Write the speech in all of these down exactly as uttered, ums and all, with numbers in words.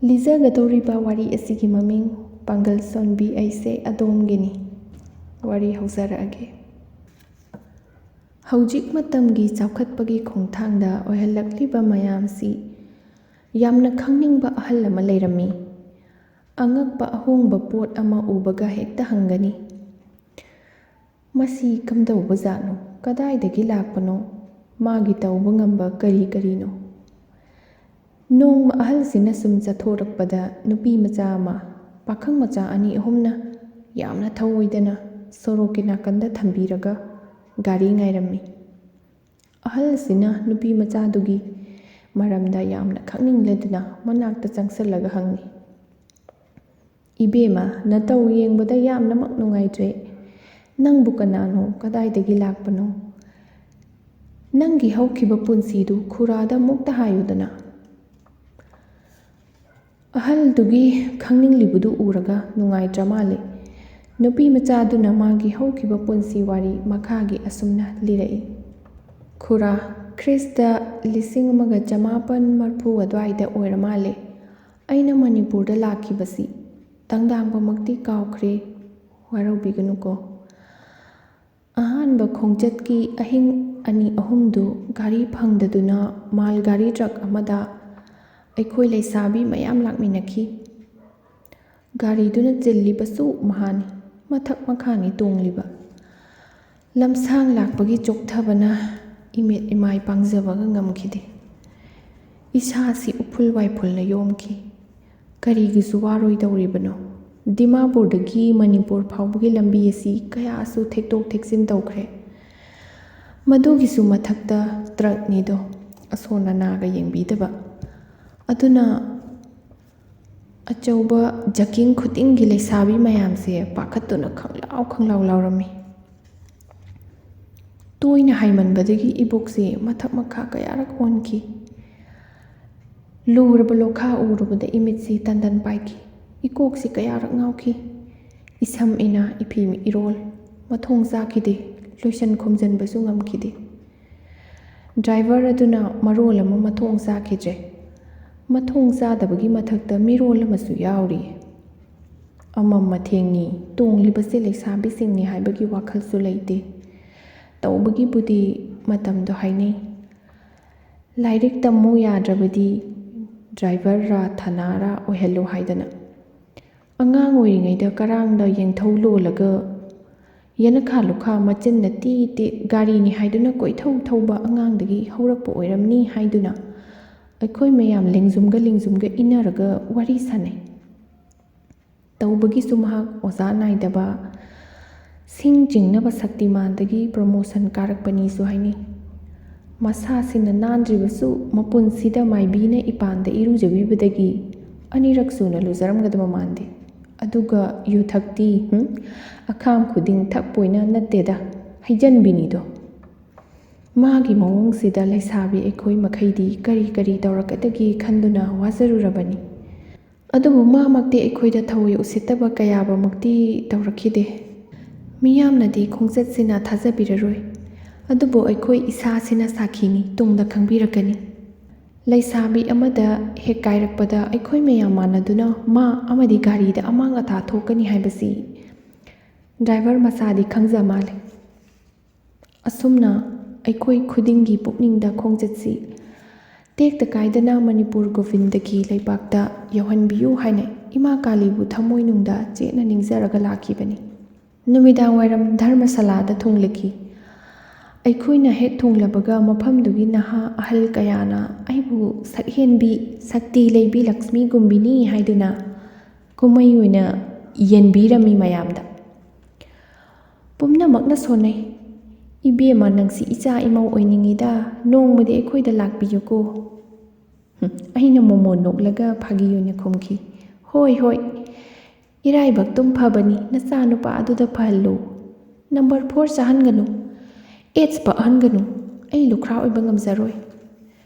ꯂꯤꯖꯒꯗꯧꯔꯤꯕ ꯋꯥꯔꯤ ꯑꯁꯤꯒꯤ ꯃꯃꯤꯡ ꯄꯥꯡꯒꯜ ꯁꯣꯟꯕꯤ ꯑꯩꯁꯦ ꯑꯗꯣꯝꯒꯤꯅꯤ꯫ ꯋꯥꯔꯤ ꯍꯧꯖꯔꯛꯑꯒꯦ꯫ ꯍꯧꯖꯤꯛ ꯃꯇꯝꯒꯤ ꯆꯥꯎꯈꯠꯄꯒꯤ ꯈꯣꯡꯊꯥꯡꯗ ꯑꯣꯏꯍꯜꯂꯛꯂꯤꯕ ꯃꯌꯥꯝꯁꯤ ꯌꯥꯝꯅ ꯈꯪꯅꯤꯡꯕ ꯑꯍꯜ ꯑꯃ ꯂꯩꯔꯝꯃꯤ꯫ ꯑꯉꯛꯄ ꯑꯍꯣꯡꯕ ꯄꯣꯠ ꯑꯃ ꯎꯕꯒ ꯍꯦꯛꯇ ꯍꯪꯒꯅꯤ, "ꯃꯁꯤ ꯀꯝꯗꯧꯕ ꯖꯥꯠꯅꯣ? ꯀꯗꯥꯏꯗꯒꯤ ꯂꯥꯛꯄꯅꯣ? ꯃꯥꯒꯤ ꯇꯧꯕ ꯉꯝꯕ ꯀꯔꯤ ꯀꯔꯤꯅꯣ?" ꯅꯣꯡꯃ ꯑꯍꯜꯁꯤꯅ ꯁꯨꯝ ꯆꯠꯊꯣꯔꯛꯄꯗ ꯅꯨꯄꯤ ꯃꯆꯥ ꯑꯃ, ꯄꯥꯈꯪ ꯃꯆꯥ ꯑꯅꯤ ꯑꯍꯨꯝꯅ ꯌꯥꯝꯅ ꯊꯧꯑꯣꯏꯗꯅ ꯁꯣꯔꯣꯛꯀꯤ ꯅꯥꯀꯟꯗ ꯊꯝꯕꯤꯔꯒ ꯒꯥꯔꯤ ꯉꯥꯏꯔꯝꯃꯤ꯫ ꯑꯍꯜꯁꯤꯅ ꯅꯨꯄꯤ ꯃꯆꯥꯗꯨꯒꯤ ꯃꯔꯝꯗ ꯌꯥꯝꯅ ꯈꯪꯅꯤꯡꯂꯗꯨꯅ ꯃꯅꯥꯛꯇ ꯆꯪꯁꯜꯂꯒ ꯍꯪꯉꯤ, "ꯏꯕꯦꯝꯃ, ꯅꯇꯧ ꯌꯦꯡꯕꯗ ꯌꯥꯝꯅꯃꯛ ꯅꯨꯡꯉꯥꯏꯇ꯭ꯔꯦ꯫ ꯅꯪꯕꯨ ꯀꯅꯥꯅꯣ? ꯀꯗꯥꯏꯗꯒꯤ ꯂꯥꯛꯄꯅꯣ? ꯅꯪꯒꯤ ꯍꯧꯈꯤꯕ ꯄꯨꯟꯁꯤꯗꯨ ꯈꯨꯔꯥꯗ ꯑꯃꯨꯛꯇ ꯍꯥꯏꯌꯨꯗꯅ?" ꯑꯍꯜꯗꯨꯒꯤ ꯈꯪꯅꯤꯡꯂꯤꯕꯗꯨ ꯎꯔꯒ ꯅꯨꯡꯉꯥꯏꯇ꯭ꯔ ꯃꯥꯜꯂꯦ꯫ ꯅꯨꯄꯤ ꯃꯆꯥꯗꯨꯅ ꯃꯥꯒꯤ ꯍꯧꯈꯤꯕ ꯄꯨꯟꯁꯤ ꯋꯥꯔꯤ ꯃꯈꯥꯒꯤ ꯑꯁꯨꯝꯅ ꯂꯤꯔꯛꯏ, "ꯈꯨꯔꯥ, ꯈ꯭ꯔꯤꯁꯇ ꯂꯤꯁꯤꯡ ꯑꯃꯒ ꯆꯃꯥꯄꯟ ꯃꯔꯐꯨ ꯑꯗꯨꯋꯥꯏꯗ ꯑꯣꯏꯔ ꯃꯥꯜꯂꯦ꯫ ꯑꯩꯅ ꯃꯅꯤꯄꯨꯔꯗ ꯂꯥꯛꯈꯤꯕꯁꯤ ꯇꯪꯗꯥꯡꯕꯃꯛꯇꯤ ꯀꯥꯎꯈ꯭ꯔꯦ, ꯋꯥꯔꯧꯕꯤꯒꯅꯨꯀꯣ꯫ ꯑꯍꯥꯟꯕ ꯈꯣꯡꯆꯠꯀꯤ ꯑꯍꯤꯡ ꯑꯅꯤ ꯑꯍꯨꯝꯗꯨ ꯒꯥꯔꯤ ꯐꯪꯗꯗꯨꯅ ꯃꯥꯜ ꯒꯥꯔꯤ ꯇ꯭ꯔꯛ ꯑꯃꯗ ꯑꯩꯈꯣꯏ ꯂꯩꯁꯥꯕꯤ ꯃꯌꯥꯝ ꯂꯥꯛꯃꯤꯟꯅꯈꯤ꯫ ꯒꯥꯔꯤꯗꯨꯅ ꯆꯤꯜꯂꯤꯕꯁꯨ ꯃꯍꯥꯅꯤ, ꯃꯊꯛ ꯃꯈꯥꯅꯤ ꯇꯣꯡꯂꯤꯕ꯫ ꯂꯝꯁꯥꯡ ꯂꯥꯛꯄꯒꯤ ꯆꯣꯛꯊꯕꯅ ꯏꯃꯤꯠ ꯏꯃꯥꯏ ꯄꯥꯡꯖꯕꯒ ꯉꯝꯈꯤꯗꯦ꯫ ꯏꯁꯥꯁꯤ ꯎꯐꯨꯜ ꯋꯥꯏꯐꯨꯜꯅ ꯌꯣꯝꯈꯤ꯫ ꯀꯔꯤꯒꯤꯁꯨ ꯋꯥꯔꯣꯏꯗꯧꯔꯤꯕꯅꯣ? ꯗꯤꯃꯥꯄꯨꯔꯗꯒꯤ ꯃꯅꯤꯄꯨꯔ ꯐꯥꯎꯕꯒꯤ ꯂꯝꯕꯤ ꯑꯁꯤ ꯀꯌꯥꯁꯨ ꯊꯦꯛꯇꯣꯛ ꯊꯦꯛꯆꯤꯟ ꯇꯧꯈ꯭ꯔꯦ꯫ ꯃꯗꯨꯒꯤꯁꯨ ꯃꯊꯛꯇ ꯇ꯭ꯔꯛꯅꯤꯗꯣ, ꯑꯁꯣꯟ ꯑꯅꯥꯒ ꯌꯦꯡꯕꯤꯗꯕ꯫ ꯑꯗꯨꯅ ꯑꯆꯧꯕ ꯖꯀꯤꯡ ꯈꯨꯗꯤꯡꯒꯤ ꯂꯩꯁꯥꯕꯤ ꯃꯌꯥꯝꯁꯦ ꯄꯥꯈꯠꯇꯨꯅ ꯈꯪꯂꯥꯎ ꯈꯪꯂꯥꯎ ꯂꯥꯎꯔꯝꯃꯤ꯫ ꯇꯣꯏꯅ ꯍꯥꯏꯃꯟꯕꯗꯒꯤ ꯏꯕꯣꯛꯁꯤ ꯃꯊꯛ ꯃꯈꯥ ꯀꯌꯥꯔꯛ ꯑꯣꯟꯈꯤ꯫ ꯂꯨꯔꯕ ꯂꯣꯈꯥ ꯎꯔꯨꯕꯗ ꯏꯃꯤꯠꯁꯤ ꯇꯟꯗꯟ ꯄꯥꯏꯈꯤ꯫ ꯏꯀꯣꯛꯁꯤ ꯀꯌꯥꯔꯛ ꯉꯥꯎꯈꯤ꯫ ꯏꯁꯝ ꯏꯅꯥ, ꯏꯐꯤ ꯏꯔꯣꯜ ꯃꯊꯣꯡ ꯆꯥꯈꯤꯗꯦ꯫ ꯂꯣꯏꯁꯟ ꯈꯣꯝꯖꯟꯕꯁꯨ ꯉꯝꯈꯤꯗꯦ꯫ ꯗ꯭ꯔꯥꯏꯚꯔ ꯑꯗꯨꯅ ꯃꯔꯣꯜ ꯑꯃ ꯃꯊꯣꯡ ꯆꯥꯈꯤꯗ꯭ꯔꯦ꯫ ꯃꯊꯣꯡ ꯆꯥꯗꯕꯒꯤ ꯃꯊꯛꯇ ꯃꯤꯔꯣꯜ ꯑꯃꯁꯨ ꯌꯥꯎꯔꯤ꯫ ꯑꯃꯝ ꯑꯊꯦꯡꯅꯤ, ꯇꯣꯡꯂꯤꯕꯁꯦ ꯂꯩꯁꯥꯕꯤꯁꯤꯡꯅꯤ ꯍꯥꯏꯕꯒꯤ ꯋꯥꯈꯜꯁꯨ ꯂꯩꯇꯦ꯫ ꯇꯧꯕꯒꯤꯕꯨꯗꯤ ꯃꯇꯝꯗꯣ ꯍꯥꯏꯅꯩ꯫ ꯂꯥꯏꯔꯤꯛ ꯇꯝꯃꯨ ꯌꯥꯗ꯭ꯔꯕꯗꯤ ꯗ꯭ꯔꯥꯏꯚꯔꯔꯥ ꯊꯅꯥꯔꯥ ꯑꯣꯏꯍꯜꯂꯨ ꯍꯥꯏꯗꯅ꯫ ꯑꯉꯥꯡ ꯑꯣꯏꯔꯤꯉꯩꯗ ꯀꯔꯥꯡꯗ ꯌꯦꯡꯊꯧ ꯂꯣꯜꯂꯒ ꯌꯦꯅꯈꯥ ꯂꯨꯈꯥ ꯃꯆꯤꯟꯅ ꯇꯤ ꯇꯤ ꯒꯥꯔꯤꯅꯤ ꯍꯥꯏꯗꯨꯅ ꯀꯣꯏꯊꯧ ꯊꯧꯕ ꯑꯉꯥꯡꯗꯒꯤ ꯍꯧꯔꯛꯄ ꯑꯣꯏꯔꯝꯅꯤ ꯍꯥꯏꯗꯨꯅ ꯑꯩꯈꯣꯏ ꯃꯌꯥꯝ ꯂꯦꯡꯖꯨꯝꯒ ꯂꯦꯡꯖꯨꯝꯒ ꯏꯟꯅꯔꯒ ꯋꯥꯔꯤ ꯁꯥꯟꯅꯩ꯫ ꯇꯧꯕꯒꯤꯁꯨ ꯃꯍꯥꯛ ꯑꯣꯖꯥ ꯅꯥꯏꯗꯕ, ꯁꯤꯡ ꯆꯤꯡꯅꯕ ꯁꯛꯇꯤꯃꯥꯟꯗꯒꯤ ꯄ꯭ꯔꯣꯃꯣꯁꯟ ꯀꯥꯔꯛꯄꯅꯤꯁꯨ ꯍꯥꯏꯅꯩ꯫ ꯃꯁꯥꯁꯤꯅ ꯅꯥꯟꯗ꯭ꯔꯤꯕꯁꯨ ꯃꯄꯨꯟꯁꯤꯗ ꯃꯥꯏꯕꯤꯅ ꯏꯄꯥꯟꯗ ꯏꯔꯨꯖꯕꯤꯕꯗꯒꯤ ꯑꯅꯤꯔꯛ ꯁꯨꯅ ꯂꯨꯖꯔꯝꯒꯗꯕ ꯃꯥꯟꯗꯦ꯫ ꯑꯗꯨꯒ ꯌꯨ ꯊꯛꯇꯤ, ꯍꯨꯝ, ꯑꯈꯥꯝ ꯈꯨꯗꯤꯡ ꯊꯛꯄꯣꯏꯅ ꯅꯠꯇꯦꯗ, ꯍꯩꯖꯟꯕꯤꯅꯤꯗꯣ꯫ ꯃꯥꯒꯤ ꯃꯑꯣꯡꯁꯤꯗ ꯂꯩꯁꯥꯕꯤ ꯑꯩꯈꯣꯏ ꯃꯈꯩꯗꯤ ꯀꯔꯤ ꯀꯔꯤ ꯇꯧꯔꯛꯀꯗꯒꯦ ꯈꯟꯗꯨꯅ ꯋꯥꯖꯔꯨꯔꯕꯅꯤ꯫ ꯑꯗꯨꯕꯨ ꯃꯥꯃꯛꯇꯤ ꯑꯩꯈꯣꯏꯗ ꯊꯧꯑꯣꯏ ꯎꯁꯤꯠꯇꯕ ꯀꯌꯥꯕꯃꯛꯇꯤ ꯇꯧꯔꯛꯈꯤꯗꯦ꯫ ꯃꯤꯌꯥꯝꯅꯗꯤ ꯈꯣꯡꯆꯠꯁꯤꯅ ꯊꯥꯖꯕꯤꯔꯔꯣꯏ, ꯑꯗꯨꯕꯨ ꯑꯩꯈꯣꯏ ꯏꯁꯥꯁꯤꯅ ꯁꯥꯈꯤꯅꯤ, ꯇꯨꯡꯗ ꯈꯪꯕꯤꯔꯛꯀꯅꯤ꯫ ꯂꯩꯁꯥꯕꯤ ꯑꯃꯗ ꯍꯦꯛ ꯀꯥꯏꯔꯛꯄꯗ ꯑꯩꯈꯣꯏ ꯃꯌꯥꯝ ꯃꯥꯟꯅꯗꯨꯅ ꯃꯥ ꯑꯃꯗꯤ ꯒꯥꯔꯤꯗ ꯑꯃꯥꯡ ꯑꯇꯥ ꯊꯣꯛꯀꯅꯤ ꯍꯥꯏꯕꯁꯤ ꯗ꯭ꯔꯥꯏꯚꯔ ꯃꯁꯥꯗꯤ ꯈꯪꯖ ꯃꯥꯜꯂꯦ꯫ ꯑꯁꯨꯝꯅ ꯑꯩꯈꯣꯏ ꯈꯨꯗꯤꯡꯒꯤ ꯄꯨꯛꯅꯤꯡꯗ ꯈꯣꯡꯆꯠꯁꯤ ꯇꯦꯛꯇ ꯀꯥꯏꯗꯅ ꯃꯅꯤꯄꯨꯔ ꯒꯣꯕꯤꯟꯗꯒꯤ ꯂꯩꯕꯥꯛꯇ ꯌꯧꯍꯟꯕꯤꯌꯨ ꯍꯥꯏꯅ ꯏꯃꯥ ꯀꯥꯂꯤꯕꯨ ꯊꯃꯣꯏꯅꯨꯡꯗ ꯆꯦꯠꯅ ꯅꯤꯡꯖꯔꯒ ꯂꯥꯛꯈꯤꯕꯅꯤ꯫ ꯅꯨꯃꯤꯗꯥꯡ ꯋꯥꯏꯔꯝ ꯙꯔꯃꯁꯥꯂꯥꯗ ꯊꯨꯡꯂꯈꯤ꯫ ꯑꯩꯈꯣꯏꯅ ꯍꯦꯛ ꯊꯨꯡꯂꯕꯒ ꯃꯐꯝꯗꯨꯒꯤ ꯅꯍꯥ ꯑꯍꯜ ꯀꯌꯥꯅ ꯑꯩꯕꯨ ꯁꯛꯍꯦꯟꯕꯤ, ꯁꯛꯇꯤ ꯂꯩꯕꯤ ꯂꯛꯁꯃꯤ ꯒꯨꯝꯕꯤꯅꯤ ꯍꯥꯏꯗꯨꯅ ꯀꯨꯝꯍꯩ ꯑꯣꯏꯅ ꯌꯦꯟꯕꯤꯔꯝꯃꯤ ꯃꯌꯥꯝꯗ꯫ ꯄꯨꯝꯅꯃꯛꯅ ꯁꯣꯟꯅꯩ꯫ "ꯏꯕꯦꯝꯃ, ꯅꯪꯁꯤ ꯏꯆꯥ ꯏꯃꯧ ꯑꯣꯏꯅꯤꯡꯉꯤꯗ, ꯅꯣꯡꯃꯗꯤ ꯑꯩꯈꯣꯏꯗ ꯂꯥꯛꯄꯤꯌꯨꯀꯣ꯫" ꯍꯨꯝ, ꯑꯩꯅ ꯃꯣꯃꯣꯟ ꯅꯣꯛꯂꯒ ꯐꯥꯒꯤ ꯑꯣꯏꯅ ꯈꯨꯝꯈꯤ, "ꯍꯣꯏ, ꯍꯣꯏ, ꯏꯔꯥꯏꯕꯛ ꯇꯨꯝ ꯐꯕꯅꯤ, ꯅꯆꯥꯅꯨꯄꯥ ꯑꯗꯨꯗ ꯐꯍꯜꯂꯨ꯫ ꯅꯝꯕꯔ ꯐꯣꯔ ꯆꯥꯍꯟꯒꯅꯨ, ꯑꯦꯠꯁ ꯄꯛꯍꯟꯒꯅꯨ, ꯑꯩ ꯂꯨꯈ꯭ꯔꯥ ꯑꯣꯏꯕ ꯉꯝꯖꯔꯣꯏ꯫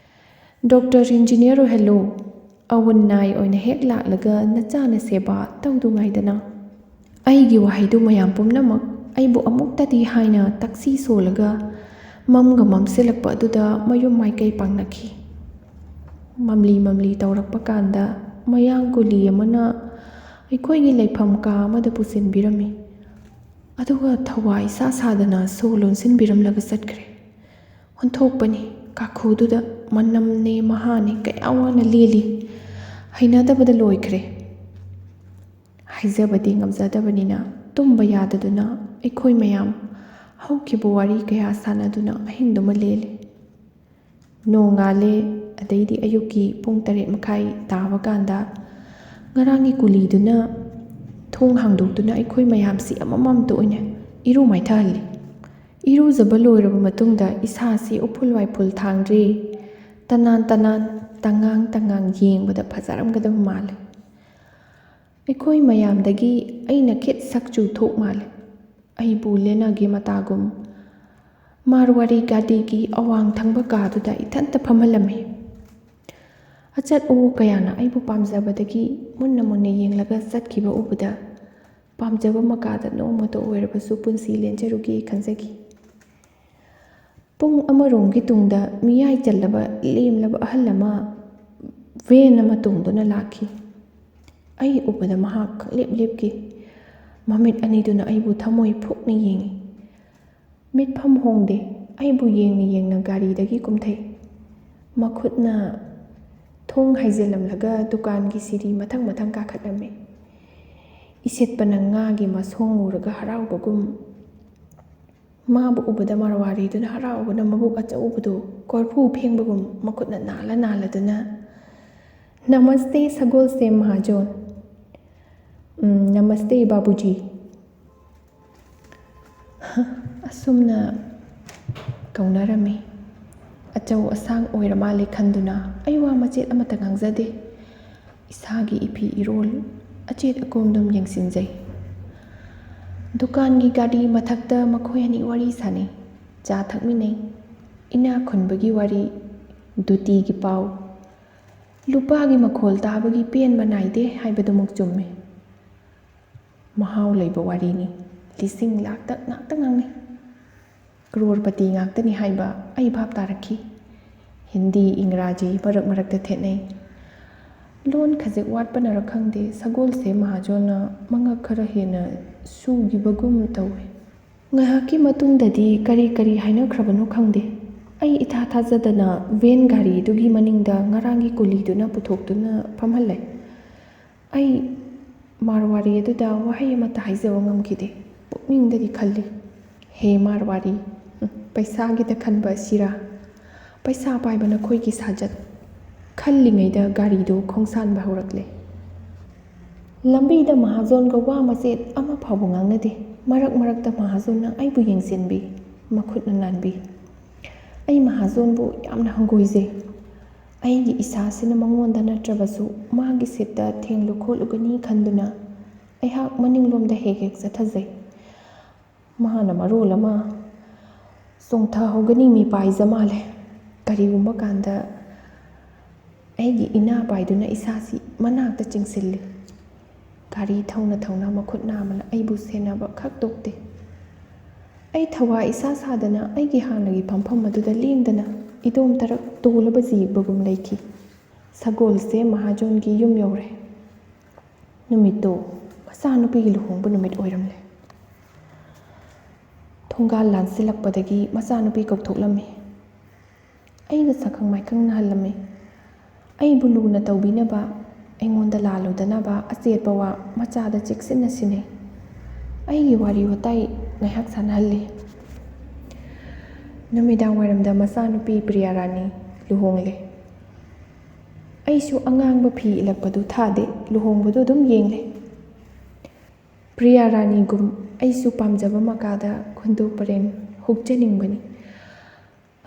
Doctor, engineer ꯑꯣꯏꯍꯜꯂꯨ꯫" ꯑꯋꯨꯟ ꯅꯥꯏ ꯑꯣꯏꯅ ꯍꯦꯛ ꯂꯥꯛꯂꯒ ꯅꯆꯥꯅ ꯁꯦꯕꯥ ꯇꯧꯗꯨꯉꯥꯏꯗꯅ꯫ ꯑꯩꯒꯤ ꯋꯥꯍꯩꯗꯨ ꯃꯌꯥꯝ ꯄꯨꯝꯅꯃꯛ ꯑꯩꯕꯨ ꯑꯃꯨꯛꯇꯗꯤ ꯍꯥꯏꯅ ꯇꯛꯁꯤ ꯁꯣꯜꯂꯒ ꯃꯝꯒ ꯃꯝꯁꯤꯜꯂꯛꯄ ꯑꯗꯨꯗ ꯃꯌꯨꯝ ꯃꯥꯏꯀꯩ ꯄꯥꯡꯅꯈꯤ꯫ ꯃꯝꯂꯤ ꯃꯝꯂꯤ ꯇꯧꯔꯛꯄ ꯀꯥꯟꯗ ꯃꯌꯥꯡ ꯀꯨꯂꯤ ꯑꯃꯅ ꯑꯩꯈꯣꯏꯒꯤ ꯂꯩꯐꯝ ꯀꯥ ꯑꯃꯗ ꯄꯨꯁꯤꯟꯕꯤꯔꯝꯃꯤ꯫ ꯑꯗꯨꯒ ꯊꯋꯥꯏ ꯏꯁꯥ ꯁꯥꯗꯅ ꯁꯣ ꯂꯣꯟꯁꯤꯟꯕꯤꯔꯝꯂꯒ ꯆꯠꯈ꯭ꯔꯦ꯫ ꯑꯣꯟꯊꯣꯛꯄꯅꯤ, ꯀꯥꯈꯨꯗꯨꯗ ꯃꯅꯝꯅꯦ ꯃꯍꯥꯅꯦ ꯀꯌꯥ ꯋꯥꯅ ꯂꯦꯜꯂꯤ꯫ ꯍꯩꯅꯗꯕꯗ ꯂꯣꯏꯈ꯭ꯔꯦ꯫ ꯍꯥꯏꯖꯕꯗꯤ ꯉꯝꯖꯗꯕꯅꯤꯅ ꯇꯨꯝꯕ ꯌꯥꯗꯗꯨꯅ ꯑꯩꯈꯣꯏ ꯃꯌꯥꯝ ꯍꯧꯈꯤꯕ ꯋꯥꯔꯤ ꯀꯌꯥ ꯁꯥꯟꯅꯗꯨꯅ ꯑꯍꯤꯡꯗꯨꯃ ꯂꯦꯜꯂꯤ꯫ ꯅꯣꯡꯉꯥꯜꯂꯦ꯫ ꯑꯗꯩꯗꯤ ꯑꯌꯨꯛꯀꯤ ꯄꯨꯡ ꯇꯔꯦꯠ ꯃꯈꯥꯏ ꯇꯥꯕ ꯀꯥꯟꯗ ꯉꯔꯥꯡꯒꯤ ꯀꯨꯂꯤꯗꯨꯅ ꯊꯣꯡ ꯍꯥꯡꯗꯣꯛꯇꯨꯅ ꯑꯩꯈꯣꯏ ꯃꯌꯥꯝꯁꯤ ꯑꯃꯃꯝꯇ ꯑꯣꯏꯅ ꯏꯔꯨ ꯃꯥꯏꯊꯍꯜꯂꯤ꯫ ꯏꯔꯨꯖꯕ ꯂꯣꯏꯔꯕ ꯃꯇꯨꯡꯗ ꯏꯁꯥꯁꯤ ꯎꯐꯨꯜ ꯋꯥꯏꯐꯨꯜ ꯊꯥꯡꯗ꯭ꯔꯤ꯫ ꯇꯅꯥꯟ ꯇꯅꯥꯟ, ꯇꯉꯥꯡ ꯇꯉꯥꯡ ꯌꯦꯡꯕꯗ ꯐꯖꯔꯝꯒꯗꯕ ꯃꯥꯜꯂꯤ꯫ ꯑꯩꯈꯣꯏ ꯃꯌꯥꯝꯗꯒꯤ ꯑꯩꯅ ꯈꯤꯠ ꯁꯛ ꯆꯨ ꯊꯣꯛ ꯃꯥꯜꯂꯦ꯫ ꯑꯩꯕꯨ ꯂꯦꯟꯅꯒꯦ ꯃꯇꯥꯒꯨꯝ ꯃꯥꯔꯋꯥꯔꯤ ꯒꯥꯗꯤꯒꯤ ꯑꯋꯥꯡ ꯊꯪꯕ ꯀꯥꯗꯨꯗ ꯏꯊꯟꯇ ꯐꯝꯍꯜꯂꯝꯃꯤ꯫ ꯑꯆꯠ ꯑꯋꯣꯛ ꯀꯌꯥꯅ ꯑꯩꯕꯨ ꯄꯥꯝꯖꯕꯗꯒꯤ ꯃꯨꯟꯅ ꯃꯨꯟꯅ ꯌꯦꯡꯂꯒ ꯆꯠꯈꯤꯕ ꯎꯕꯗ ꯄꯥꯝꯖꯕ ꯃꯀꯥꯗ ꯅꯣꯡꯃꯇ ꯑꯣꯏꯔꯕꯁꯨ ꯄꯨꯟꯁꯤ ꯂꯦꯟꯖꯔꯨꯒꯦ ꯈꯟꯖꯈꯤ꯫ ꯄꯨꯡ ꯑꯃꯔꯣꯝꯒꯤ ꯇꯨꯡꯗ ꯃꯤꯌꯥꯏ ꯆꯜꯂꯕ ꯂꯦꯝꯂꯕ ꯑꯍꯜ ꯑꯃ ꯚꯦꯟ ꯑꯃ ꯇꯣꯡꯗꯨꯅ ꯂꯥꯛꯈꯤ꯫ ꯑꯩ ꯎꯕꯗ ꯃꯍꯥꯛ ꯈꯪꯂꯦꯞ ꯂꯦꯞꯈꯤ꯫ ꯃꯃꯤꯠ ꯑꯅꯤꯗꯨꯅ ꯑꯩꯕꯨ ꯊꯃꯣꯏ ꯐꯨꯛꯅ ꯌꯦꯡꯉꯤ꯫ ꯃꯤꯠꯐꯝ ꯍꯣꯡꯗꯦ꯫ ꯑꯩꯕꯨ ꯌꯦꯡꯅ ꯌꯦꯡꯅ ꯒꯥꯔꯤꯗꯒꯤ ꯀꯨꯝꯊꯩ꯫ ꯃꯈꯨꯠꯅ ꯊꯣꯡ ꯍꯥꯏꯖꯤꯜꯂꯝꯂꯒ ꯗꯨꯀꯥꯟꯒꯤ ꯁꯤꯔꯤ ꯃꯊꯪ ꯃꯊꯪ ꯀꯥꯈꯠꯂꯝꯃꯤ꯫ ꯏꯁꯤꯠꯄꯅ ꯉꯥꯒꯤ ꯃꯁꯣꯡ ꯎꯔꯒ ꯍꯔꯥꯎꯕꯒꯨꯝ꯫ ꯃꯥꯕꯨ ꯎꯕꯗ ꯃꯔꯋꯥꯔꯤꯗꯨꯅ ꯍꯔꯥꯎꯕꯅ ꯃꯕꯨꯛ ꯑꯆꯧꯕꯗꯨ ꯀꯣꯔꯐꯨ ꯐꯦꯡꯕꯒꯨꯝ ꯃꯈꯨꯠꯅ ꯅꯥꯜꯂ ꯅꯥꯜꯂꯗꯨꯅ, "ꯅꯃꯁꯇꯦ ꯁꯒꯣꯜꯁꯦꯝ ꯃꯍꯥꯖꯣꯟ꯫ ꯎꯝ, ꯅꯃꯁꯇꯦ ꯕꯥꯕꯨꯖꯤ꯫" ꯑꯁꯨꯝꯅ ꯀꯧꯅꯔꯝꯃꯤ꯫ ꯑꯆꯧ ꯑꯁꯥꯡ ꯑꯣꯏꯔ ꯃꯥꯜꯂꯦ ꯈꯟꯗꯨꯅ ꯑꯩ ꯋꯥ ꯃꯆꯦꯠ ꯑꯃꯠꯇ ꯉꯥꯡꯖꯗꯦ꯫ ꯏꯁꯥꯒꯤ ꯏꯐꯤ ꯏꯔꯣꯜ ꯑꯆꯦꯠ ꯑꯀꯣꯝꯗꯨꯝ ꯌꯦꯡꯁꯤꯟꯖꯩ꯫ ꯗꯨꯀꯥꯟꯒꯤ ꯒꯥꯔꯤ ꯃꯊꯛꯇ ꯃꯈꯣꯏ ꯑꯅꯤ ꯋꯥꯔꯤ ꯁꯥꯟꯅꯩ, ꯆꯥ ꯊꯛꯃꯤꯟꯅꯩ꯫ ꯏꯅꯥꯛ ꯈꯨꯟꯕꯒꯤ ꯋꯥꯔꯤ, ꯗꯨꯇꯤꯒꯤ ꯄꯥꯎ꯫ ꯂꯨꯄꯥꯒꯤ ꯃꯈꯣꯜ ꯇꯥꯕꯒꯤ ꯄꯦꯟꯕ ꯅꯥꯏꯗꯦ ꯍꯥꯏꯕꯗꯨꯃꯛ ꯆꯨꯝꯃꯤ꯫ ꯃꯍꯥꯎ ꯂꯩꯕ ꯋꯥꯔꯤꯅꯤ꯫ ꯂꯤꯁꯤꯡ ꯂꯥꯛꯇ ꯉꯥꯛꯇ ꯉꯥꯡꯅꯩ꯫ ꯀ꯭ꯔꯣꯔꯄꯇꯤ ꯉꯥꯛꯇꯅꯤ ꯍꯥꯏꯕ ꯑꯩ ꯚꯥꯞ ꯇꯥꯔꯛꯈꯤ꯫ ꯍꯤꯟꯗꯤ, ꯏꯪꯒ꯭ꯔꯥꯖꯤ ꯃꯔꯛ ꯃꯔꯛꯇ ꯊꯦꯠꯅꯩ꯫ ꯂꯣꯟ ꯈꯖꯤꯛ ꯋꯥꯠꯄꯅꯔ ꯈꯪꯗꯦ, ꯁꯒꯣꯜꯁꯦ ꯃꯍꯥꯖꯣꯟꯅ ꯃꯉꯛ ꯈꯔ ꯍꯦꯟꯅ ꯁꯨꯈꯤꯕꯒꯨꯝ ꯇꯧꯏ꯫ ꯉꯥꯏꯍꯥꯛꯀꯤ ꯃꯇꯨꯡꯗꯗꯤ ꯀꯔꯤ ꯀꯔꯤ ꯍꯥꯏꯅꯈ꯭ꯔꯕꯅꯣ ꯈꯪꯗꯦ, ꯑꯩ ꯏꯊꯥ ꯊꯥꯖꯗꯅ ꯚꯦꯟ ꯒꯥꯔꯤꯗꯨꯒꯤ ꯃꯅꯤꯡꯗ ꯉꯔꯥꯡꯒꯤ ꯀꯨꯂꯤꯗꯨꯅ ꯄꯨꯊꯣꯛꯇꯨꯅ ꯐꯝꯍꯜꯂꯦ꯫ ꯑꯩ ꯃꯥꯔꯋꯥꯔꯤ ꯑꯗꯨꯗ ꯋꯥꯍꯩ ꯑꯃꯠꯇ ꯍꯥꯏꯖꯕ ꯉꯝꯈꯤꯗꯦ꯫ ꯄꯨꯛꯅꯤꯡꯗꯗꯤ ꯈꯜꯂꯤ, "ꯍꯦ ꯃꯥꯔꯋꯥꯔꯤ, ꯎꯝ, ꯄꯩꯁꯥꯒꯤꯗ ꯈꯟꯕ ꯑꯁꯤꯔꯥ? ꯄꯩꯁꯥ ꯄꯥꯏꯕ ꯅꯈꯣꯏꯒꯤ ꯁꯥꯖꯠ!" ꯈꯜꯂꯤꯉꯩꯗ ꯒꯥꯔꯤꯗꯨ ꯈꯣꯡꯁꯥꯟꯕ ꯍꯧꯔꯛꯂꯦ꯫ ꯂꯝꯕꯤꯗ ꯃꯍꯥꯖꯣꯟꯒ ꯋꯥ ꯃꯆꯦꯠ ꯑꯃ ꯐꯥꯎꯕ ꯉꯥꯡꯅꯗꯦ꯫ ꯃꯔꯛ ꯃꯔꯛꯇ ꯃꯍꯥꯖꯣꯟꯅ ꯑꯩꯕꯨ ꯌꯦꯡꯁꯤꯟꯕꯤ, ꯃꯈꯨꯠꯅ ꯅꯥꯟꯕꯤ꯫ ꯑꯩ ꯃꯍꯥꯖꯣꯟꯕꯨ ꯌꯥꯝꯅ ꯍꯪꯒꯣꯏꯖꯩ꯫ ꯑꯩꯒꯤ ꯏꯁꯥꯁꯤꯅ ꯃꯉꯣꯟꯗ ꯅꯠꯇ꯭ꯔꯕꯁꯨ ꯃꯥꯒꯤ ꯁꯤꯠꯇ ꯊꯦꯡꯂꯨ ꯈꯣꯠꯂꯨꯒꯅꯤ ꯈꯟꯗꯨꯅ ꯑꯩꯍꯥꯛ ꯃꯅꯤꯡꯂꯣꯝꯗ ꯍꯦꯛ ꯍꯦꯛ ꯆꯠꯊꯖꯩ꯫ ꯃꯥꯅ ꯃꯔꯣꯜ ꯑꯃ ꯆꯣꯡꯊꯍꯧꯒꯅꯤ ꯃꯤꯄꯥꯏꯖ ꯃꯥꯜꯂꯦ꯫ ꯀꯔꯤꯒꯨꯝꯕ ꯀꯥꯟꯗ ꯑꯩꯒꯤ ꯏꯅꯥ ꯄꯥꯏꯗꯨꯅ ꯏꯁꯥꯁꯤ ꯃꯅꯥꯛꯇ ꯆꯤꯡꯁꯤꯜꯂꯤ꯫ ꯒꯥꯔꯤ ꯊꯧꯅ ꯊꯧꯅ ꯃꯈꯨꯠ ꯅꯥꯝꯃꯅ ꯑꯩꯕꯨ ꯁꯦꯟꯅꯕ ꯈꯛ ꯇꯣꯛꯇꯦ꯫ ꯑꯩ ꯊꯋꯥ ꯏꯁꯥ ꯁꯥꯗꯅ ꯑꯩꯒꯤ ꯍꯥꯟꯅꯒꯤ ꯐꯝꯐꯝ ꯑꯗꯨꯗ ꯂꯦꯡꯗꯅ ꯏꯗꯣꯝ ꯇꯔꯛ ꯇꯣꯂꯕ ꯖꯤꯕꯒꯨꯝ ꯂꯩꯈꯤ꯫ ꯁꯒꯣꯜꯁꯦ ꯃꯍꯥꯖꯣꯟꯒꯤ ꯌꯨꯝ ꯌꯧꯔꯦ꯫ ꯅꯨꯃꯤꯠꯇꯨ ꯃꯆꯥꯅꯨꯄꯤꯒꯤ ꯂꯨꯍꯣꯡꯕ ꯅꯨꯃꯤꯠ ꯑꯣꯏꯔꯝꯂꯦ꯫ ꯊꯣꯡꯒꯥꯜ ꯂꯥꯟꯁꯤꯜꯂꯛꯄꯗꯒꯤ ꯃꯆꯥꯅꯨꯄꯤ ꯀꯧꯊꯣꯛꯂꯝꯃꯤ꯫ ꯑꯩꯒ ꯁꯛꯈꯪ ꯃꯥꯏꯈꯪ ꯅꯥꯍꯜꯂꯝꯃꯤ꯫ ꯑꯩꯕꯨ ꯂꯨꯅ ꯇꯧꯕꯤꯅꯕ, ꯑꯩꯉꯣꯟꯗ ꯂꯥꯜꯂꯨꯗꯅꯕ ꯑꯆꯦꯠꯄ ꯋꯥ ꯃꯆꯥꯗ ꯆꯦꯛꯁꯤꯟꯅ ꯁꯤꯟꯅꯩ꯫ ꯑꯩꯒꯤ ꯋꯥꯔꯤ ꯋꯥꯇꯥꯏ ꯉꯥꯏꯍꯥꯛ ꯁꯥꯟꯅꯍꯜꯂꯤ꯫ ꯅꯨꯃꯤꯗꯥꯡ ꯋꯥꯏꯔꯝꯗ ꯃꯆꯥꯅꯨꯄꯤ ꯄ꯭ꯔꯤꯌꯥ ꯔꯥꯅꯤ ꯂꯨꯍꯣꯡꯂꯦ꯫ ꯑꯩꯁꯨ ꯑꯉꯥꯡꯕ ꯐꯤ ꯏꯜꯂꯛꯄꯗꯨ ꯊꯥꯗꯦ, ꯂꯨꯍꯣꯡꯕꯗꯨ ꯑꯗꯨꯝ ꯌꯦꯡꯂꯦ꯫ ꯄ꯭ꯔꯤꯌꯥ ꯔꯥꯅꯤꯒꯨꯝ ꯑꯩꯁꯨ ꯄꯥꯝꯖꯕ ꯃꯀꯥꯗ ꯈꯨꯟꯗꯨ ꯄꯔꯦꯡ ꯍꯨꯛꯆꯅꯤꯡꯕꯅꯤ꯫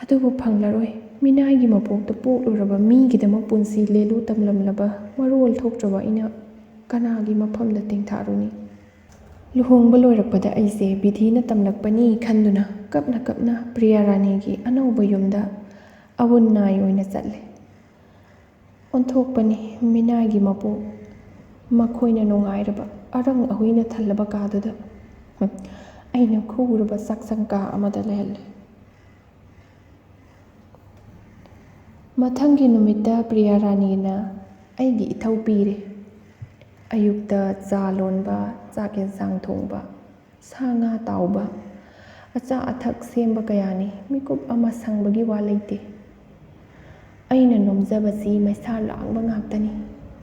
ꯑꯗꯨꯕꯨ ꯐꯪꯂꯔꯣꯏ꯫ ꯃꯤꯅꯥꯏꯒꯤ ꯃꯄꯣꯛꯇ ꯄꯣꯛꯂꯨꯔꯕ ꯃꯤꯒꯤꯗꯃꯛ ꯄꯨꯟꯁꯤ ꯂꯦꯜꯂꯨ ꯇꯝꯂꯝꯂꯕ ꯃꯔꯣꯜ ꯊꯣꯛꯇ꯭ꯔꯕ ꯑꯩꯅ ꯀꯅꯥꯒꯤ ꯃꯐꯝꯗ ꯇꯦꯡꯊꯥꯔꯨꯅꯤ? ꯂꯨꯍꯣꯡꯕ ꯂꯣꯏꯔꯛꯄꯗ ꯑꯩꯁꯦ ꯕꯤꯙꯤꯅ ꯇꯝꯂꯛꯄꯅꯤ ꯈꯟꯗꯨꯅ ꯀꯞꯅ ꯀꯞꯅ ꯄ꯭ꯔꯤꯌꯥ ꯔꯥꯅꯤꯒꯤ ꯑꯅꯧꯕ ꯌꯨꯝꯗ ꯑꯋꯨꯟ ꯅꯥꯏ ꯑꯣꯏꯅ ꯆꯠꯂꯦ꯫ ꯑꯣꯟꯊꯣꯛꯄꯅꯤ ꯃꯤꯅꯥꯏꯒꯤ ꯃꯄꯣꯛ, ꯃꯈꯣꯏꯅ ꯅꯨꯡꯉꯥꯏꯔꯕ ꯑꯔꯪ ꯑꯍꯨꯏꯅ ꯊꯜꯂꯕ ꯀꯥꯗꯨꯗ, ꯍꯨꯝ, ꯑꯩꯅ ꯈꯨꯔꯕ ꯆꯥꯛꯁꯪ ꯀꯥ ꯑꯃꯗ ꯂꯩꯍꯜꯂꯦ꯫ ꯃꯊꯪꯒꯤ ꯅꯨꯃꯤꯠꯇ ꯄ꯭ꯔꯤꯌꯥ ꯔꯥꯅꯤꯅ ꯑꯩꯒꯤ ꯏꯊꯧ ꯄꯤꯔꯦ꯫ ꯑꯌꯨꯛꯇ ꯆꯥ ꯂꯣꯟꯕ, ꯆꯥꯛ ꯌꯦꯟꯁꯥꯡ ꯊꯣꯡꯕ, ꯁꯥ ꯉꯥ ꯇꯥꯎꯕ, ꯑꯆꯥ ꯑꯊꯛ ꯁꯦꯝꯕ ꯀꯌꯥꯅꯤ꯫ ꯃꯤꯀꯨꯞ ꯑꯃ ꯁꯪꯕꯒꯤ ꯋꯥ ꯂꯩꯇꯦ꯫ ꯑꯩꯅ ꯅꯣꯝꯖꯕꯁꯤ ꯃꯩꯁꯥ ꯂꯥꯡꯕ ꯉꯥꯛꯇꯅꯤ꯫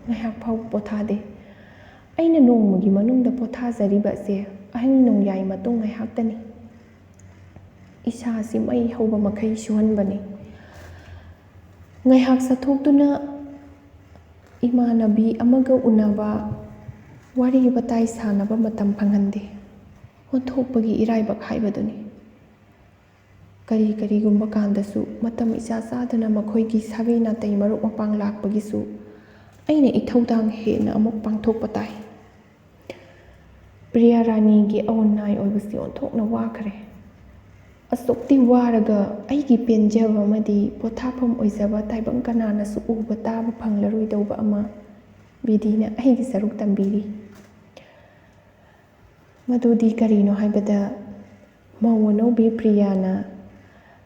ꯉꯥꯏꯍꯥꯛ ꯐꯥꯎ ꯄꯣꯊꯥꯗꯦ꯫ ꯑꯩꯅ ꯅꯣꯡꯃꯒꯤ ꯃꯅꯨꯡꯗ ꯄꯣꯊꯥꯖꯔꯤꯕ ꯑꯁꯦ ꯑꯍꯤꯡ ꯅꯣꯡꯌꯥꯏ ꯃꯇꯨꯡ ꯉꯥꯏꯍꯥꯛꯇꯅꯤ꯫ ꯏꯁꯥꯁꯤ ꯃꯩ ꯍꯧꯕ ꯃꯈꯩ ꯁꯨꯍꯟꯕꯅꯤ꯫ ꯉꯥꯏꯍꯥꯛ ꯆꯠꯊꯣꯛꯇꯨꯅ ꯏꯃꯥꯟꯅꯕꯤ ꯑꯃꯒ ꯎꯅꯕ, ꯋꯥꯔꯤ ꯋꯥꯇꯥꯏ ꯁꯥꯟꯅꯕ ꯃꯇꯝ ꯐꯪꯍꯟꯗꯦ꯫ ꯑꯣꯟꯊꯣꯛꯄꯒꯤ ꯏꯔꯥꯏꯕꯛ ꯍꯥꯏꯕꯗꯨꯅꯤ꯫ ꯀꯔꯤ ꯀꯔꯤꯒꯨꯝꯕ ꯀꯥꯟꯗꯁꯨ ꯃꯇꯝ ꯏꯆꯥ ꯆꯥꯗꯅ ꯃꯈꯣꯏꯒꯤ ꯁꯥꯒꯩ ꯅꯥꯇꯩ ꯃꯔꯨꯞ ꯃꯄꯥꯡ ꯂꯥꯛꯄꯒꯤꯁꯨ ꯑꯩꯅ ꯏꯊꯧꯗꯥꯡ ꯍꯦꯟꯅ ꯑꯃꯨꯛ ꯄꯥꯡꯊꯣꯛꯄ ꯇꯥꯏ꯫ ꯄ꯭ꯔꯤꯌꯥ ꯔꯥꯅꯤꯒꯤ ꯑꯑꯣꯟ ꯅꯥꯏ ꯑꯣꯏꯕꯁꯤ ꯑꯣꯟꯊꯣꯛꯅ ꯋꯥꯈ꯭ꯔꯦ꯫ ꯑꯁꯨꯛꯇꯤ ꯋꯥꯔꯒ ꯑꯩꯒꯤ ꯄꯦꯟꯖꯕ ꯑꯃꯗꯤ ꯄꯣꯊꯥꯐꯝ ꯑꯣꯏꯖꯕ ꯇꯥꯏꯕꯪ ꯀꯅꯥꯅꯁꯨ ꯎꯕ ꯇꯥꯕ ꯐꯪꯂꯔꯣꯏꯗꯧꯕ ꯑꯃ ꯕꯤꯙꯤꯅ ꯑꯩꯒꯤ ꯁꯔꯨꯛ ꯇꯝꯕꯤꯔꯤ꯫ ꯃꯗꯨꯗꯤ ꯀꯔꯤꯅꯣ ꯍꯥꯏꯕꯗ, ꯃꯧ ꯑꯅꯧꯕꯤ ꯄ꯭ꯔꯤꯌꯥꯅ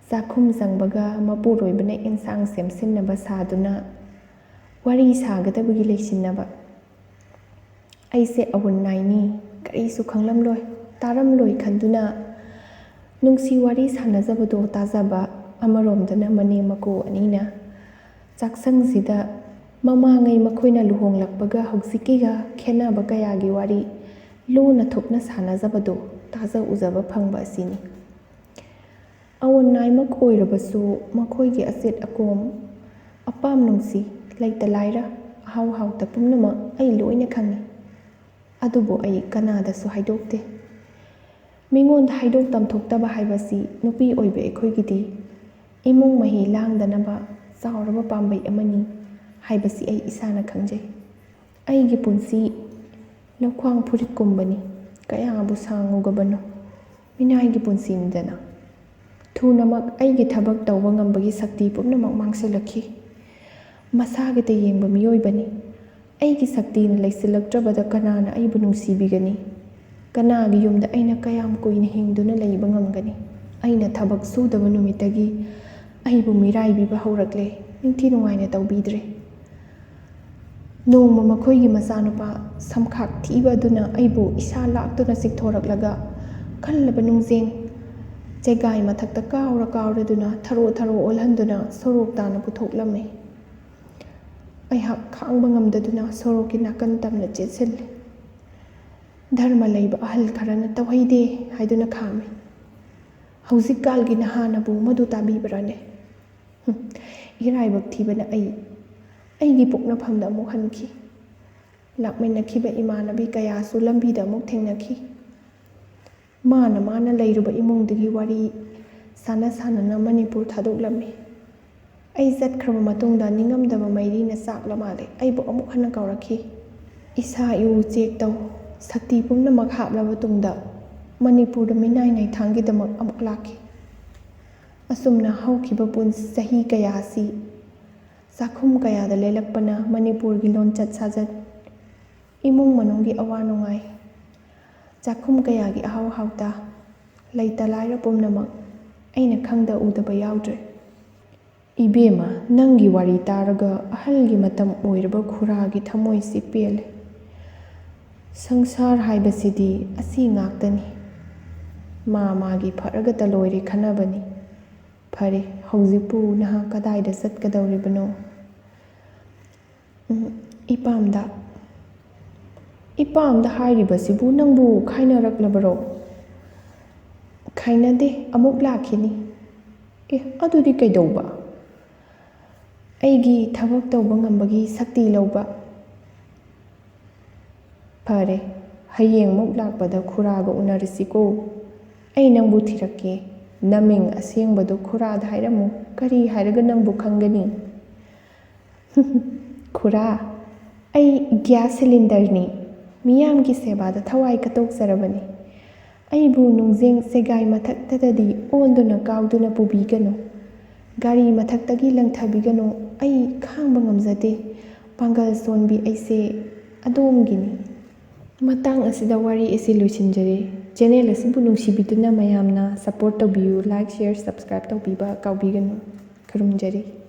ꯆꯥꯛꯈꯨꯝ ꯆꯪꯕꯒ ꯃꯄꯨꯔꯣꯏꯕꯅ ꯏꯟꯁꯥꯡ ꯁꯦꯝꯁꯤꯟꯅꯕ ꯁꯥꯗꯨꯅ ꯋꯥꯔꯤ ꯁꯥꯒꯗꯕꯒꯤ ꯂꯩꯁꯤꯟꯅꯕ꯫ ꯑꯩꯁꯦ ꯑꯋꯨꯟ ꯅꯥꯏꯅꯤ, ꯀꯔꯤꯁꯨ ꯈꯪꯂꯝꯂꯣꯏ, ꯇꯥꯔꯝꯂꯣꯏ ꯈꯟꯗꯨꯅ ꯅꯨꯡꯁꯤ ꯋꯥꯔꯤ ꯁꯥꯟꯅꯖꯕꯗꯣ ꯇꯥꯖꯕ, ꯑꯃꯔꯣꯝꯗꯅ ꯃꯅꯦꯝ ꯃꯀꯨ ꯑꯅꯤꯅ ꯆꯥꯛꯁꯪꯁꯤꯗ ꯃꯃꯥꯡꯉꯩ ꯃꯈꯣꯏꯅ ꯂꯨꯍꯣꯡꯂꯛꯄꯒ ꯍꯧꯖꯤꯛꯀꯤꯒ ꯈꯦꯠꯅꯕ ꯀꯌꯥꯒꯤ ꯋꯥꯔꯤ ꯂꯣꯟꯅ ꯊꯣꯛꯅ ꯁꯥꯟꯅꯖꯕꯗꯣ ꯇꯥꯖ ꯎꯖꯕ ꯐꯪꯕ ꯑꯁꯤꯅꯤ꯫ ꯑꯑꯣꯟ ꯅꯥꯏꯃꯛ ꯑꯣꯏꯔꯕꯁꯨ ꯃꯈꯣꯏꯒꯤ ꯑꯆꯦꯠ ꯑꯀꯣꯝ, ꯑꯄꯥꯝ ꯅꯨꯡꯁꯤ, ꯂꯩꯇ ꯂꯥꯏꯔ, ꯑꯍꯥꯎ ꯍꯥꯎꯇ ꯄꯨꯝꯅꯃꯛ ꯑꯩ ꯂꯣꯏꯅ ꯈꯪꯏ꯫ ꯑꯗꯨꯕꯨ ꯑꯩ ꯀꯅꯥꯗꯁꯨ ꯍꯥꯏꯗꯣꯛꯇꯦ꯫ ꯃꯤꯉꯣꯟꯗ ꯍꯥꯏꯗꯣꯛ ꯇꯝꯊꯣꯛꯇꯕ ꯍꯥꯏꯕꯁꯤ ꯅꯨꯄꯤ ꯑꯣꯏꯕ ꯑꯩꯈꯣꯏꯒꯤꯗꯤ ꯏꯃꯨꯡ ꯃꯍꯤ ꯂꯥꯡꯗꯅꯕ ꯆꯥꯎꯔꯕ ꯄꯥꯝꯕꯩ ꯑꯃꯅꯤ ꯍꯥꯏꯕꯁꯤ ꯑꯩ ꯏꯁꯥꯅ ꯈꯪꯖꯩ꯫ ꯑꯩꯒꯤ ꯄꯨꯟꯁꯤ ꯂꯧꯈ꯭ꯋꯥꯡ ꯐꯨꯔꯤꯠꯀꯨꯝꯕꯅꯤ꯫ ꯀꯌꯥꯕꯨ ꯁꯥꯡꯉꯨꯒꯕꯅꯣ ꯃꯤꯅꯥꯏꯒꯤ ꯄꯨꯟꯁꯤꯅꯤꯗꯅ꯫ ꯊꯨꯅꯃꯛ ꯑꯩꯒꯤ ꯊꯕꯛ ꯇꯧꯕ ꯉꯝꯕꯒꯤ ꯁꯛꯇꯤ ꯄꯨꯝꯅꯃꯛ ꯃꯥꯡꯁꯤꯜꯂꯛꯈꯤ꯫ ꯃꯁꯥꯒꯤꯇ ꯌꯦꯡꯕ ꯃꯤꯑꯣꯏꯕꯅꯤ꯫ ꯑꯩꯒꯤ ꯁꯛꯇꯤꯅ ꯂꯩꯁꯤꯜꯂꯛꯇ꯭ꯔꯕꯗ ꯀꯅꯥꯅ ꯑꯩꯕꯨ ꯅꯨꯡꯁꯤꯕꯤꯒꯅꯤ? ꯀꯅꯥꯒꯤ ꯌꯨꯝꯗ ꯑꯩꯅ ꯀꯌꯥꯝ ꯀꯨꯏꯅ ꯍꯤꯡꯗꯨꯅ ꯂꯩꯕ ꯉꯝꯒꯅꯤ? ꯑꯩꯅ ꯊꯕꯛ ꯁꯨꯗꯕ ꯅꯨꯃꯤꯠꯇꯒꯤ ꯑꯩꯕꯨ ꯃꯤꯔꯥꯏꯕꯤꯕ ꯍꯧꯔꯛꯂꯦ꯫ ꯅꯤꯡꯊꯤ ꯅꯨꯡꯉꯥꯏꯅ ꯇꯧꯕꯤꯗ꯭ꯔꯦ꯫ ꯅꯣꯡꯃ ꯃꯈꯣꯏꯒꯤ ꯃꯆꯥꯅꯨꯄꯥ ꯁꯝꯈꯥꯛ ꯊꯤꯕ ꯑꯗꯨꯅ ꯑꯩꯕꯨ ꯏꯁꯥ ꯂꯥꯛꯇꯨꯅ ꯆꯤꯛꯊꯣꯔꯛꯂꯒ, ꯀꯜꯂꯕ ꯅꯨꯡꯖꯦꯡ ꯆꯦꯒꯥꯏ ꯃꯊꯛꯇ ꯀꯥꯎꯔ ꯀꯥꯎꯔꯗꯨꯅ ꯊꯔꯣ ꯊꯔꯣ ꯑꯣꯜꯍꯟꯗꯨꯅ ꯁꯣꯔꯣꯛ ꯇꯥꯅ ꯄꯨꯊꯣꯛꯂꯝꯃꯤ꯫ ꯑꯩꯍꯥꯛ ꯈꯥꯡꯕ ꯉꯝꯗꯗꯨꯅ ꯁꯣꯔꯣꯛꯀꯤ ꯅꯥꯀꯟ ꯇꯝꯅ ꯆꯦꯠꯁꯤꯜꯂꯤ꯫ ꯙꯔꯃ ꯂꯩꯕ ꯑꯍꯜ ꯈꯔꯅ ꯇꯧꯍꯩꯗꯦ ꯍꯥꯏꯗꯨꯅ ꯈꯥꯝꯃꯤ꯫ ꯍꯧꯖꯤꯛꯀꯥꯜꯒꯤ ꯅꯍꯥꯅꯕꯨ ꯃꯗꯨ ꯇꯥꯕꯤꯕ꯭ꯔꯥꯅꯦ? ꯍꯨꯝ, ꯏꯔꯥꯏꯕꯛ ꯊꯤꯕꯅ ꯑꯩ ꯑꯩꯒꯤ ꯄꯣꯛꯅꯐꯝꯗ ꯑꯃꯨꯛ ꯍꯟꯈꯤ꯫ ꯂꯥꯛꯃꯤꯟꯅꯈꯤꯕ ꯏꯃꯥꯟꯅꯕꯤ ꯀꯌꯥꯁꯨ ꯂꯝꯕꯤꯗ ꯑꯃꯨꯛ ꯊꯦꯡꯅꯈꯤ꯫ ꯃꯥꯅ ꯃꯥꯅ ꯂꯩꯔꯨꯕ ꯏꯃꯨꯡꯗꯨꯒꯤ ꯋꯥꯔꯤ ꯁꯥꯟꯅ ꯁꯥꯟꯅꯅ ꯃꯅꯤꯄꯨꯔ ꯊꯥꯗꯣꯛꯂꯝꯃꯤ꯫ ꯑꯩ ꯆꯠꯈ꯭ꯔꯕ ꯃꯇꯨꯡꯗ ꯅꯤꯡꯉꯝꯗꯕ ꯃꯩꯔꯤꯅ ꯆꯥꯛꯂ ꯃꯥꯜꯂꯦ, ꯑꯩꯕꯨ ꯑꯃꯨꯛ ꯍꯟꯅ ꯀꯧꯔꯛꯈꯤ꯫ "ꯏꯁꯥ ꯏꯎ ꯆꯦꯛ ꯇꯧ, ꯁꯛꯇꯤ ꯄꯨꯝꯅꯃꯛ ꯍꯥꯞꯂꯕ ꯇꯨꯡꯗ ꯃꯅꯤꯄꯨꯔꯗ ꯃꯤꯅꯥꯏ ꯅꯩꯊꯥꯡꯒꯤꯗꯃꯛ ꯑꯃꯨꯛ ꯂꯥꯛꯈꯤ꯫" ꯑꯁꯨꯝꯅ ꯍꯧꯈꯤꯕ ꯄꯨꯟꯁꯤ ꯆꯍꯤ ꯀꯌꯥ ꯑꯁꯤ ꯆꯥꯛꯈꯨꯝ ꯀꯌꯥꯗ ꯂꯦꯜꯂꯛꯄꯅ ꯃꯅꯤꯄꯨꯔꯒꯤ ꯂꯣꯟꯆꯠ ꯁꯥꯖꯠ, ꯏꯃꯨꯡ ꯃꯅꯨꯡꯒꯤ ꯑꯋꯥ ꯅꯨꯡꯉꯥꯏ, ꯆꯥꯛꯈꯨꯝ ꯀꯌꯥꯒꯤ ꯑꯍꯥꯎ ꯍꯥꯎꯇ, ꯂꯩꯇ ꯂꯥꯏꯔ ꯄꯨꯝꯅꯃꯛ ꯑꯩꯅ ꯈꯪꯗ ꯎꯗꯕ ꯌꯥꯎꯗ꯭ꯔꯦ꯫ ꯏꯕꯦꯝꯃ, ꯅꯪꯒꯤ ꯋꯥꯔꯤ ꯇꯥꯔꯒ ꯑꯍꯜꯒꯤ ꯃꯇꯝ ꯑꯣꯏꯔꯕ ꯈꯨꯔꯥꯒꯤ ꯊꯃꯣꯏꯁꯤ ꯄꯦꯜꯂꯦ꯫ ꯁꯪꯁꯥꯔ ꯍꯥꯏꯕꯁꯤꯗꯤ ꯑꯁꯤ ꯉꯥꯛꯇꯅꯤ꯫ ꯃꯥ ꯃꯥꯒꯤ ꯐꯔꯒꯇ ꯂꯣꯏꯔꯦ ꯈꯟꯅꯕꯅꯤ꯫ ꯐꯔꯦ, ꯍꯧꯖꯤꯛꯄꯨ ꯅꯍꯥꯛ ꯀꯗꯥꯏꯗ ꯆꯠꯀꯗꯧꯔꯤꯕꯅꯣ? ꯎꯝ, ꯏꯄꯥꯝꯗ꯫ ꯏꯄꯥꯝꯗ ꯍꯥꯏꯔꯤꯕꯁꯤꯕꯨ ꯅꯪꯕꯨ ꯈꯥꯏꯅꯔꯛꯂꯕꯔꯣ? ꯈꯥꯏꯅꯗꯦ, ꯑꯃꯨꯛ ꯂꯥꯛꯈꯤꯅꯤ꯫ ꯑꯦ, ꯑꯗꯨꯗꯤ ꯀꯩꯗꯧꯕ? ꯑꯩꯒꯤ ꯊꯕꯛ ꯇꯧꯕ ꯉꯝꯕꯒꯤ ꯁꯛꯇꯤ ꯂꯧꯕ꯫ ꯐꯔꯦ, ꯍꯌꯦꯡꯃꯨꯛ ꯂꯥꯛꯄꯗ ꯈꯨꯔꯥꯒ ꯎꯅꯔꯁꯤꯀꯣ꯫ ꯑꯩ ꯅꯪꯕꯨ ꯊꯤꯔꯛꯀꯦ꯫ ꯅꯃꯤꯡ ꯑꯁꯦꯡꯕꯗꯨ ꯈꯨꯔꯥꯗ ꯍꯥꯏꯔꯝꯃꯨ꯫ ꯀꯔꯤ ꯍꯥꯏꯔꯒ ꯅꯪꯕꯨ ꯈꯪꯒꯅꯤ? ꯈꯨꯔꯥ, ꯑꯩ ꯒ꯭ꯌꯥꯁ ꯁꯤꯂꯤꯟꯗꯔꯅꯤ꯫ ꯃꯤꯌꯥꯝꯒꯤ ꯁꯦꯕꯥꯗ ꯊꯋꯥꯏ ꯀꯠꯊꯣꯛꯆꯔꯕꯅꯤ꯫ ꯑꯩꯕꯨ ꯅꯨꯡꯖꯦꯡ ꯆꯦꯒꯥꯏ ꯃꯊꯛꯇꯗꯗꯤ ꯑꯣꯟꯗꯨꯅ ꯀꯥꯎꯗꯨꯅ ꯄꯨꯕꯤꯒꯅꯨ꯫ ꯒꯥꯔꯤ ꯃꯊꯛꯇꯒꯤ ꯂꯪꯊꯕꯤꯒꯅꯨ꯫ ꯑꯩ ꯈꯥꯡꯕ ꯉꯝꯖꯗꯦ꯫ ꯄꯥꯡꯒꯜ ꯁꯣꯟꯕꯤ ꯑꯩꯁꯦ ꯑꯗꯣꯝꯒꯤꯅꯤ꯫ ꯃꯇꯥꯡ ꯑꯁꯤꯗ ꯋꯥꯔꯤ ꯑꯁꯤ ꯂꯣꯏꯁꯤꯟꯖꯔꯦ꯫ ꯆꯦꯅꯦꯜ ꯑꯁꯤꯕꯨ ꯅꯨꯡꯁꯤꯕꯤꯗꯨꯅ ꯃꯌꯥꯝꯅ ꯁꯄꯣꯔꯠ ꯇꯧꯕꯤꯌꯨ, ꯂꯥꯏꯛ, ꯁꯤꯌꯔ, ꯁꯕꯁꯀ꯭ꯔꯥꯏꯕ ꯇꯧꯕꯤꯕ ꯀꯥꯎꯕꯤꯒꯅꯨ꯫ ꯈꯨꯔꯨꯝꯖꯔꯤ꯫